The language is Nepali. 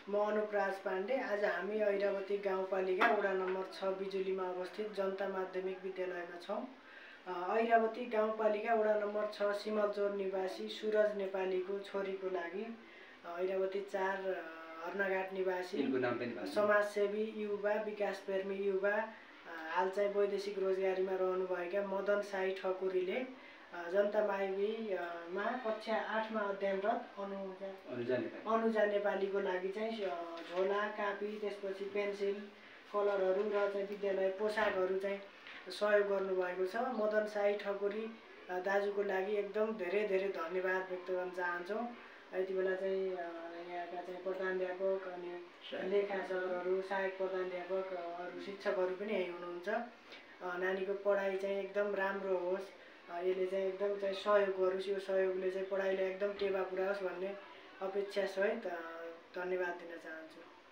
म अनुप्राज पाण्डे। आज हामी ऐरावती गाउँपालिका वडा नम्बर 6 बिजुलीमा अवस्थित जनता माध्यमिक विद्यालयमा छौँ। ऐरावती गाउँपालिका वडा नम्बर 6 सिमलचौर निवासी सुरज नेपालीको छोरीको लागि ऐरावती 4 हर्नघाट निवासी समाजसेवी युवा विकास प्रेमी युवा हाल चाहिँ वैदेशिक रोजगारीमा रहनुभएका मदन साई ठकुरीले जनता माविमा कक्षा 8 मा अध्ययनरत अनुजा नेपालीको लागि चाहिँ झोला कापी त्यसपछि पेन्सिल कलरहरू र चाहिँ विद्यालय पोसाकहरू चाहिँ सहयोग गर्नुभएको छ। मदन साई ठकुरी दाजुको लागि एकदम धेरै धन्यवाद व्यक्त गर्न चाहन्छौँ। यति बेला चाहिँ यहाँका चाहिँ प्रधानाध्यापक अनि लेखा सरहरू सहायक प्रधानाध्यापक अरू शिक्षकहरू पनि यही हुनुहुन्छ। नानीको पढाइ चाहिँ एकदम राम्रो होस्, यसले चाहिँ एकदम चाहिँ सहयोग गरोस्, यो सहयोगले चाहिँ पढाइलाई एकदम टेवा पुर्याओस् भन्ने अपेक्षा सहित धन्यवाद दिन चाहन्छु।